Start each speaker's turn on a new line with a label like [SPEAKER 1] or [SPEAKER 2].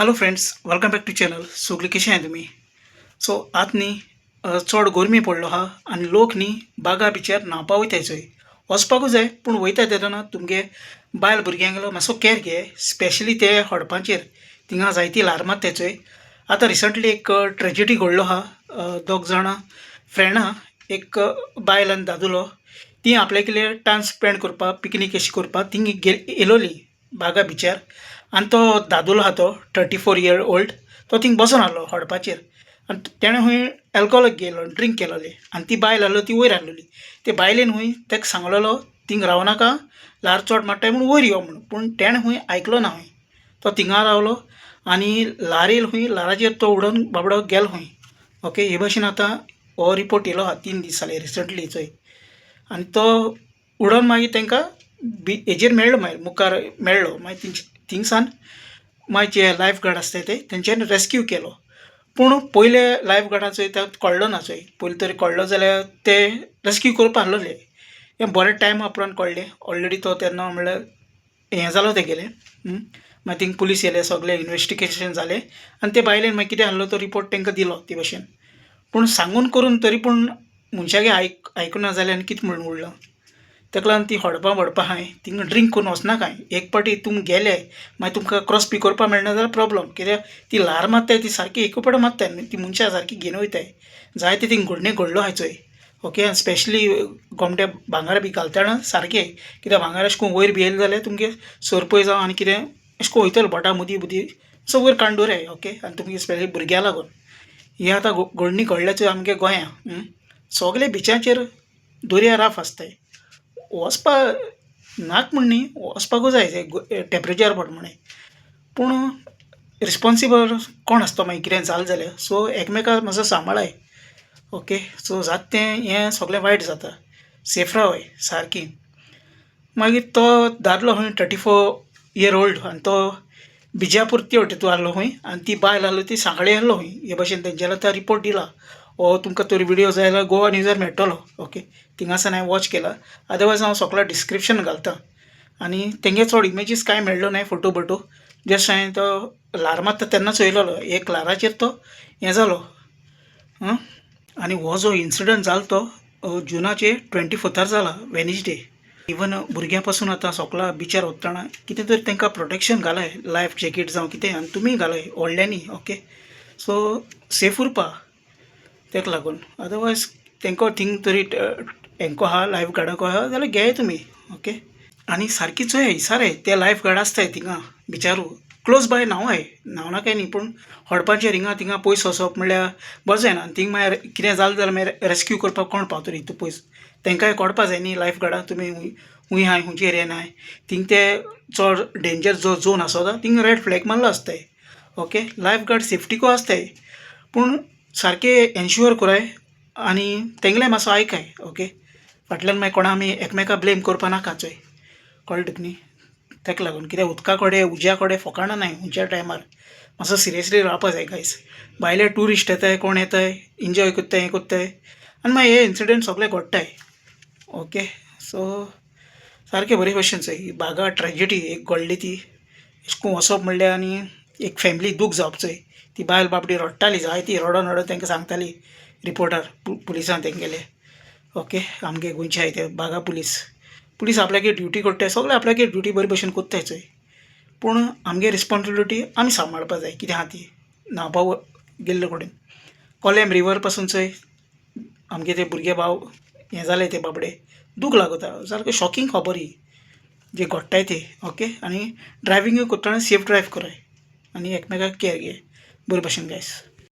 [SPEAKER 1] Hello friends, welcome back to channel. सगळीं कशें आहाय तुमी? सो आतां न्ही चड गरमी पडलो आहा आनी लोक न्ही बागा बिचार न्हांवपा वयताय. चोय, वचपाकूच जाय, पूण वयता तेन्ना तुमगे बायल भुरग्यांगेलो मातसो केर घे, स्पेशली ते हडपांचेर. थिंगा जायती ल्हार मारताय चोय. आतां रिसंटली एक ट्रेजिडी घडलो आहा. दोग जाणां फ्रेंडां, एक बायल आनी दादुलो, ती आपल्यागेले टायम स्पेंड करपाक, पिकनीक अशी करपाक थिंग येयलोली बागा बिचार. आनी तो दादुलो आहा तो 34 इयर ओल्ड, तो थिंग बसोन आहलो हडपाचेर आनी तेणें खूंय एल्कोहोल घेयलो, ड्रिंक केलोलें. आनी ती बायल आहलो ती वयर आहलोली. ते बायलेन खूंय तेका सांगलेलो, थिंग रावनाका, ल्हार चड मारताय म्हूण, वयर यो म्हूण. पूण तेणें खूंय आयकलो ना. खूंय तो थिंगा रावलो आनी ल्हार येयली खूंय, ल्हाराचेर तो उडोन बाबडो गेलो खूंय. ओके, हे भाशेन आतां हो रिपोर्ट येयलो आहा, 3 दीस जाले रिसंटली चोय. आनी तो उडोन मागीर तांकां बी हेजेर मेळ्ळो, मागीर मुखार मेळ्ळो. मागीर तेंचे थिंगसान मागीर जे लायफ गार्ड आसताय ते तेंच्यांनी रेस्क्यू केलो. पूण पयले लायफ गार्डाचो ते कळ्ळो ना चोय. पयलीं तरी कळ्ळो जाल्यार ते रेस्क्यू करपा आहलोले. हें बरें टायमा उपरांत कळ्ळें. ऑलरेडी तो तेन्ना म्हणल्यार हें जालो तेगेलें. मागीर थिंग पुलीस येयले, सगळें इनवेस्टिगेशन जालें आनी ते बायलेन मागीर कितें आहलो तो रिपोर्ट तांकां दिलो ते भाशेन. पूण सांगून करून तरी पूण मनशागे आयकना जाल्यार आनी कितें म्हणून उरलां? ताका लागून ती हडपां बडपां आहाय थिंगा ड्रिंक करून वचनाकाय. एक पाटी तुमी गेले, मागीर तुमकां क्रॉस बी करपा मेळना जाल्यार प्रोब्लम, कित्याक ती ल्हार मारताय ती सारकी एक पाटी मारताय, ती मनशां सारकी घेवन वयताय. जायते थिंग घडणी घडलो आहाय चोय. ओके, स्पेशली गोमटे भांगर बी घालतना सारकें, कित्याक भांगर अशें करून वयर बी येयलें जाल्यार तुमगे सोरपय जावं आनी कितें अशें करून वयतलो बोटा मदीं मदीं. सो वयर काडून दवराय. ओके, आनी तुमगे स्पेशली भुरग्यां लागून हें आतां घडणी घडल्या चोय आमगे गोंया. सगळे बिचांचेर दर्या राफ आसताय. वचपा नाक म्हण न्ही, वचपाकूच जाय टेम्परेचर प्रमाणे, पूण रिस्पोन्सिबल कोण आसता मागीर कितें जालें जाल्यार? सो एकमेकाक मातसो सांबाळाय. ओके, सो जाता तें हें सगळें वायट जाता. सेफ रावाय सारकी. मागीर तो दादलो खंय 34 इयर ओल्ड आनी तो बिजापूर ते वटेन आहलो खंय आनी ती बायल आहली ती सांखळे आहलो खंय. हे भाशेन तेंच्यांनी आतां रिपोर्ट दिला. हो तुमकां तर विडियो जाय जाल्यार गोवा न्यूजार मेळटलो. ओके, थिंगासान हांवें वॉच केला. अदरवायज हांव सगळो डिस्क्रिप्शन घालता. आनी तेंगे चड इमेजीस कांय मेळ्ळो नाय, फोटो बोटो. जस्ट हांवें तो ल्हार मारता तेन्ना चोयलोलो, एक ल्हाराचेर तो हें जालो. आनी हो जो इन्सिडंट जालो तो जुनाचे 24थार जाला, वेनसडे. इवन भुरग्यां पासून आतां सोकला बिचार वतना कितें तरी तांकां प्रोटेक्शन घालाय, लायफ जॅकेट जावं कितें, आनी तुमीय घालाय व्हडल्यांनी. ओके, सो सेफ उरपा तेका लागून. अदरवायज तेंको थिंग तरी हेंको आहा, लायफ गार्डाको आहा जाल्यार घेयाय तुमी. ओके, आनी सारकी चोयाय, विचाराय. ते लायफ गार्ड आसताय थिंगा बिचारू क्लोज बाय. न्हांवाय, न्हांवना काय न्ही, पूण हडपाचेर हिंगा थिंगा पयस वचप म्हणल्यार बरें जायना. आनी थिंग मागीर कितें जालें जाल्यार मागीर रेस्क्यू करपाक कोण पावतलो इतू पयस? तेंकांय कळपा जाय न्ही लायफ गार्डाक, तुमी खूंय आहाय, खुंयचे एरियान आहाय. थिंग ते चड डेंजर जो झोन आसता थिंग रेड फ्लॅग मारलो आसताय. ओके, लायफ गार्ड सेफ्टीकू आसताय, पूण सारकें एन्श्योर कराय आनी तेंगलें मातसो आयकाय. ओके, फाटल्यान मागीर कोणा आमी एकमेका ब्लेम करपा नाका चोय. कळ्ळें तुका न्ही? तेका लागून कित्याक उदका कडेन, उज्या कडेन फोकाणां नाय. खंयच्या टायमार मातसो सिरियसली रावपा जाय गायज. भायले ट्युरिस्ट येताय, कोण येताय, एन्जॉय कोत्ताय, हें कोत्ताय आनी मागीर हे इन्सिडंट सगळे घडटाय. ओके, सो सारकें बरे भशेन चोय, ही बागा ट्रेजिडी एक घडली ती. अशें करून वचप म्हणल्यार आनी एक फॅमिली दूख जावप चोय. ती बायल बाबडी रडटाली जायती, रडोन रडोन तांकां सांगताली रिपोर्टर पुलिसांक तेंगेले. ओके, आमगे गोंयचे आहाय ते बागा पुलीस. पुलीस आपल्यागे ड्युटी करताय, सगळे आपल्यागे ड्युटी बरे भशेन कोत्ताय चोय, पूण आमगे रिस्पोन्सिबिलिटी आमी सांबाळपा जाय. कितें आहा ती न्हांवपा गेल्ले कडेन कोलेम रिवर पासून चोय, आमगे ते भुरगे भाव हें जाले ते बाबडे, दूख लागता. सारकें शॉकिंग खबर ही जे घडटाय ते. ओके, आनी ड्रायविंगूय करतना सेफ ड्रायव कराय आनी एकमेकाक केअर घे बरे भशेन गायस.